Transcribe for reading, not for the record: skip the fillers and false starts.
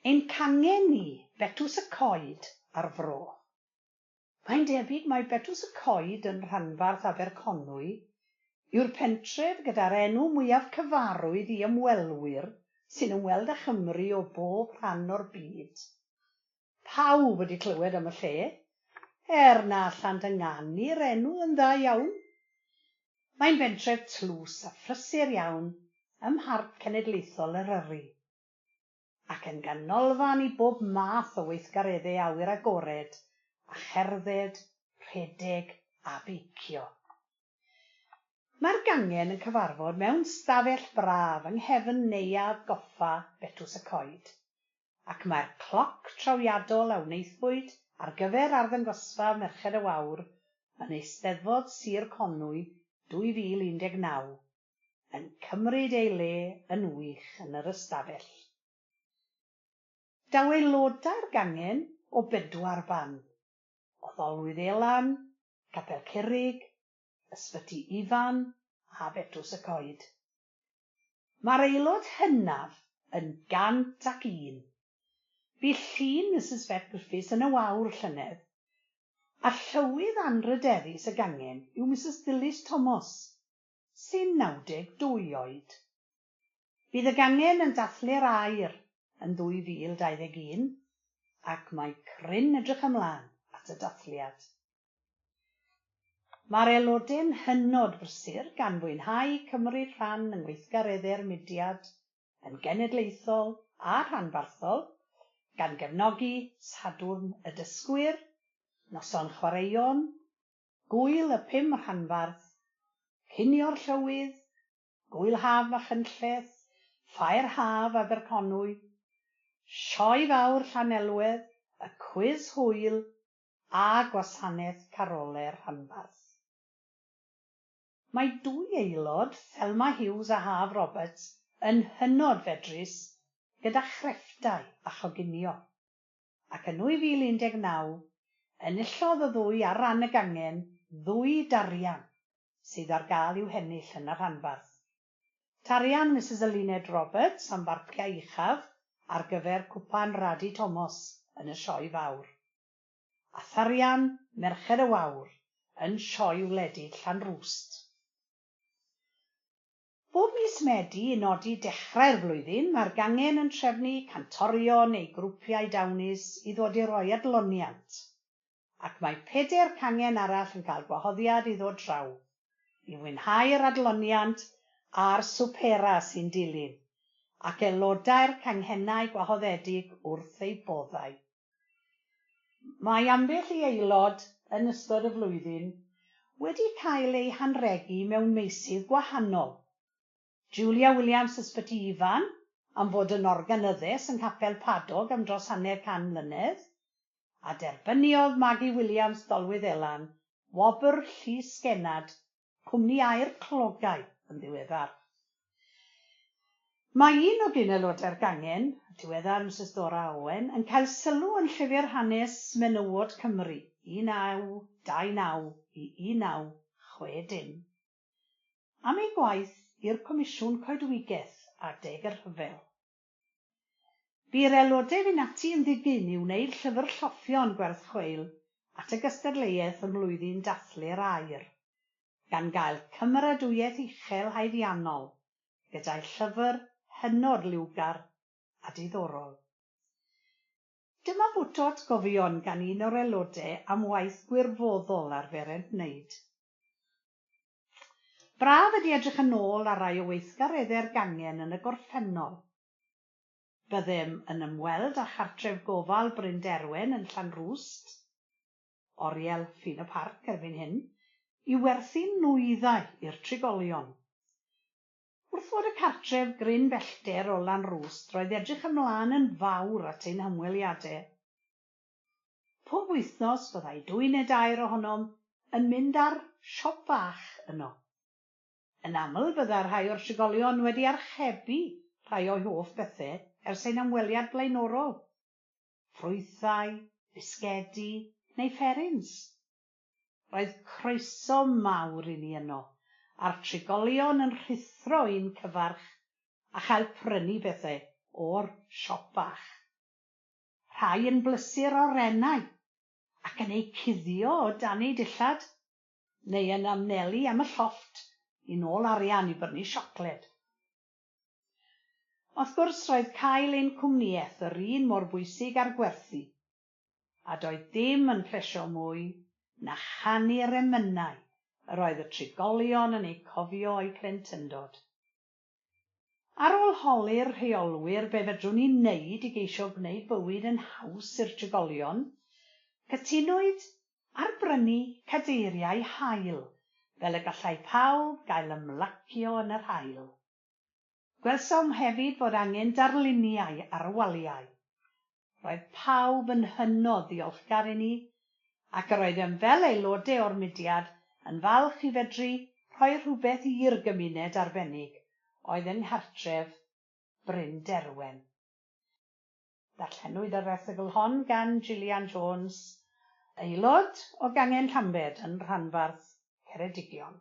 Ein cangen ni, Betws y Coed, a'r Fro. Mae'n debyg mai Betws y Coed yn rhanbarth Aberconwy yw'r pentref gyda'r enw mwyaf cyfarwydd i ymwelwyr sy'n ymweld â Chymru o bob rhan o'r byd. Pawb wedi clywed am y lle, er na allant ynganu'r enw yn dda iawn. Mae'n bentref tlws a phrysur iawn ym Mharc Cenedlaethol Eryri, ac yn ganolfan i bob math o weithgareddau awyr agored a cherdded, rhedeg a beicio. Mae'r gangen yn cyfarfod mewn stafell braf yng nghefn Neuadd Goffa Betws y Coed, ac mae'r cloc trawiadol a wnaethpwyd ar gyfer arddangosfa Merched y Wawr yn Eisteddfod Sir Conwy 2019 yn cymryd ei le yn wych yn yr ystafell. Daw aelodau'r gangen o bedwar ban, o Ddolwyddelan, Capel Curig, Ysbyty Ifan a Betws y Coed. Mae'r aelod hynaf yn 101. Bu llun Misus Bet Griffiths yn y wawr llynedd, a llywydd anrhydeddus y gangen yw Misus Dilys Thomas, sy'n 92 oed. Bydd y gangen yn dathlu'r aur yn 2021 ac mae cryn edrych ymlaen at y dathliad. Mae'r aelodau'n hynod brysur gan fwynhau cymryd rhan yng ngweithgareddau'r mudiad yn genedlaethol a rhanbarthol, gan gefnogi Sadwrn y Dysgwyr, Noson Chwaraeon, Gŵyl y Pum Rhanbarth, Cinio'r Llywydd, Gŵyl Haf Machynlleth, Ffair Haf Aberconwy, Sioe Fawr Llanelwedd, y Cwis Hwyl a Gwasanaeth Carolau'r Rhanbarth. Mae dwy aelod, Thelma Hughes a Haf Roberts, yn hynod fedrus gyda chrefftau a choginio. ac yn 2019, enillodd y ddwy ar ran y gangen ddwy darian sydd ar gael i'w hennill yn y rhanbarth. Tarian Misus Eluned Roberts am farciau uchaf ar gyfer Cwpan Radi Tomos yn y Sioe Fawr, a tharian Merched y Wawr yn Sioe Wledig Llanrwst. Bob mis Medi i nodi dechrau'r flwyddyn, mae'r gangen yn trefnu cantorion neu grwpiau dawnus i ddod i roi adloniant, ac mae pedair cangen arall yn cael gwahoddiad i ddod draw i fwynhau'r adloniant a'r swpera sy'n dilyn, ac aelodau'r canghennau gwahoddedig wrth eu boddau. Mae ambell i aelod yn ystod y flwyddyn wedi cael eu hanrhegu mewn meysydd gwahanol. Julia Williams Ysbyty Ifan am fod yn organyddes yng Nghapel Padog am dros hanner can mlynedd, a derbyniodd Maggie Williams Dolwyddelan wobr Llys Genad Cwmni Aer Clogau yn ddiweddar. Mae un o gyn-aelodau'r gangen, y diweddar Misus Dora Owen, yn cael sylw yn llyfr hanes Menywod Cymru 1929 i 1960 am ei gwaith i'r Comisiwn Coedwigaeth adeg y rhyfel. Bu'r aelodau fynd ati yn ddigyn i wneud llyfr lloffion gwerth chweil at y gystadleuaeth ym mlwyddyn dathlu'r aur, gan gael cymeradwyaeth uchel haeddiannol gyda'u llyfr hynod liwgar a diddorol. Dyma fwt o atgofion gan un o'r aelodau am waith gwirfoddol arferent wneud. Braf ydi edrych yn ôl ar rai o weithgareddau'r gangen yn y gorffennol. Byddem yn ymweld â chartref gofal Bryn Derwen yn Llanrwst, oriel Ffin y Parc erbyn hyn, i werthu nwyddau i'r trigolion. Wrth fod y cartref gryn bellter o Lanrwst roedd edrych ymlaen yn fawr at ein hymweliadau. Pob wythnos byddai dwy neu dair ohonom yn mynd ar siop fach yno. Yn aml byddai rhai o'r trigolion wedi archebu rhai o'u hoff bethe ers ein ymweliad blaenorol, ffrwythau, bisgedi neu fferins. Roedd croeso mawr i ni yno, a'r trigolion yn rhuthro i'n cyfarch a chael prynu pethe o'r siop fach. Rhai yn blysu'r orennau ac yn eu cuddio o dan eu dillad, neu yn amnelu am y llofft i nôl arian i brynu siocled. Wrth gwrs, roedd cael ein cwmnïaeth yr un mor bwysig â'r gwerthu, a doedd dim yn plesio mwy na chanu'r emynau yr oedd y trigolion yn eu cofio o'u plentyndod. Ar ôl holi'r rheolwyr be fedrwn ni wneud i geisio gwneud bywyd yn haws i'r trigolion, cytunwyd ar brynu cadeiriau haul fel y gallai pawb gael ymlacio yn yr haul. Gwelsom hefyd fod angen darluniau ar y waliau. Roedd pawb yn hynod ddiolchgar i ni, ac yr oeddem fel aelodau o'r mudiad yn falch i fedru rhoi rhywbeth i'r gymuned arbennig oedd yng nghartref Bryn Derwen. Darllenwyd yr erthygl hon gan Gillian Jones, aelod o Gangen Llambed yn rhanbarth Ceredigion.